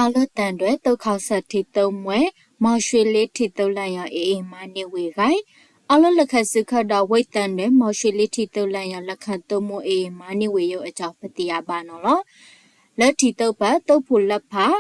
အီၤလၢသၣ်ဒွဲၣ် သုးခီၣ်စၢၣ်ထံးသုးမွဲၢ် မီၤၡ့လ့ထံးသုးလၢယီၤ AA မၤန့ၢ်ဝ့ၢ်ဂၤ အီၤလၢလၢၢ်ခၢၣ်စူၤခၢၣ်ဒီး ဝ့ၢ်သၣ်ဒွဲၣ် မီၤၡ့လ့ထံးသုးလၢယီၤ လၢၢ်ခၢၣ်သုးမွဲၢ် AA မၤန့ၢ်ဝ့ၢ်ယိၤအကၠီၤ ပသ့ၣ်ညါဘၣ်နီၤလီၤ. လၢထံးသုးပၢ သုးဖှိၣ်လၢဖး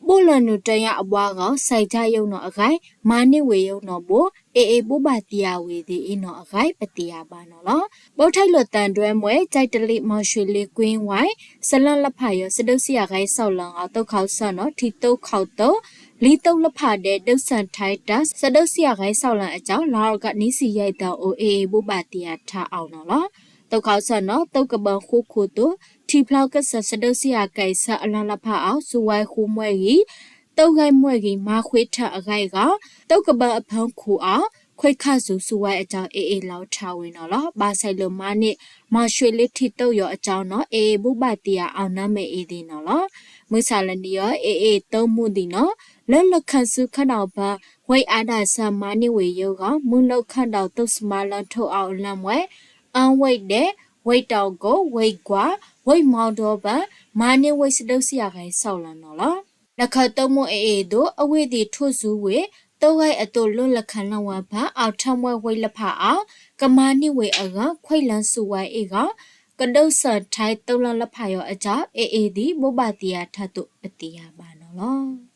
ဘိၣ်လၢၢ်နုာ်တယါအဘှါဂီၢ် စဲးကၠါယိနီၤအဂၤ မၤန့ၢ်ဝ့ၢ်ယိနီၤဘိ AA ဘိးဘၣ်တ့ၢ်ယၤဝ့ၢ်သ့ၣ်အံၤနီၤအဂၤ ပသ့ၣ်ညါဘၣ်နီၤလီၤ. ဘိးထဲလိာ်သၣ်ဒွဲၣ်မွဲၢ် ကၠဲးတလံး မီၤၡ့လ့ ကွ့ဝဲ စလၢလၢဖးယီၤ စဒုးစံယၤဂဲၤဆီၣ်လီၤအီၤ သုးခီၣ်ဆၢၣ်နီၤ ထံးသုးခီၣ်သုး လံာ်သုးလၢဖးဒဲး ဒုးဆၣ်ထါတၢ် စဒုးစံယၤဂဲၤဆီၣ်လီၤအကၠီၤ လါအီကူး နံၣ်ဆံယဲၢ်သီအိၣ် AA ဘိးဘၣ်တ့ၢ်ယၤထးအီၤနီၤလီၤ. သုးခီၣ်ဆၢၣ်နီၤ သုးကဘၢၣ်ဃိခိၣ်သုး ထံးဖျီကစၢၢ် စဒုးစံယၤကဲးဆၢအလါလၢဖးအီၤ စူဝဲဃုမွဲၢ်ဂံၢ် သုးဂဲၤမွဲၢ်ဂံၢ် မၤဃ့ထၢၣ်အဂၤအဂီၢ် သုးကဘၢၣ်အဖၢခိၣ်အီၤ ခွဲးခးစူၤ စူဝဲအကၠီၤ AA လီၤထးဝဲနီၤလီၤ. ဘၣ်ဆဲးလၢမၤန့ၢ် မီၤၡ့လ့ထံးသုးယီၤအကၠီၤနီၤ AA ဘိးဘၣ်တ့ၢ်ယၤအီၤ နါမဲာ်အ့ၣ်သ့ၣ်နီၤလီၤ. မုၢ်ဆါလၢနံၤအံၤ AA သုးမုၢ်ဒံးနီၤ လၢလၢၢ်ခၢၣ်စူၤခၢၣ်ဒီးပၢ ဝ့ၢ်အါဒၣ်စၢၤ မၤန့ၢ်ဝ့ၢ်ယိဂီၢ် မုၢ်နုာ်ခၢၣ်ဒီး သုးစမါလၢထိၣ်အီၣ်လၢမွဲၢ် အၣ်ဝ့ၢ်ဒဲး ဝ့ၢ်တီၢ်ကိၣ် ဝ့ၢ်ကွၢ် ဝ့ၢ်မီဒီဘၢ မၤန့ၢ်ဝ့ၢ် စဒုးစံယၤဂဲၤဆီၣ်လီၤနီၤလီၤ. လၢၢ်ခၢၣ်သုးမုၢ် AA အသိး အဝ့ၢ်သ့ၣ်ထိၣ်စူၤဝ့ၢ် သုးဂဲၤအသိး လၢလၢၢ်ခၢၣ်လၢဝဲပၢ အီၣ်ထၢၣ်မွဲၢ်ဝ့ၢ်လၢဖးအီၤ ကမၤန့ၢ်ဝ့ၢ်အဂီၢ် ခွဲးလၢစူဝဲအဂီၢ် ကဒုးဆၣ်ထါသုးလၢလၢဖးယီၤအကၠီၤ AA သ့ၣ် ဘိးဘၣ်တ့ၢ်ယၤထးသိး ပသ့ၣ်ညါဘၣ်နီၤလီၤ.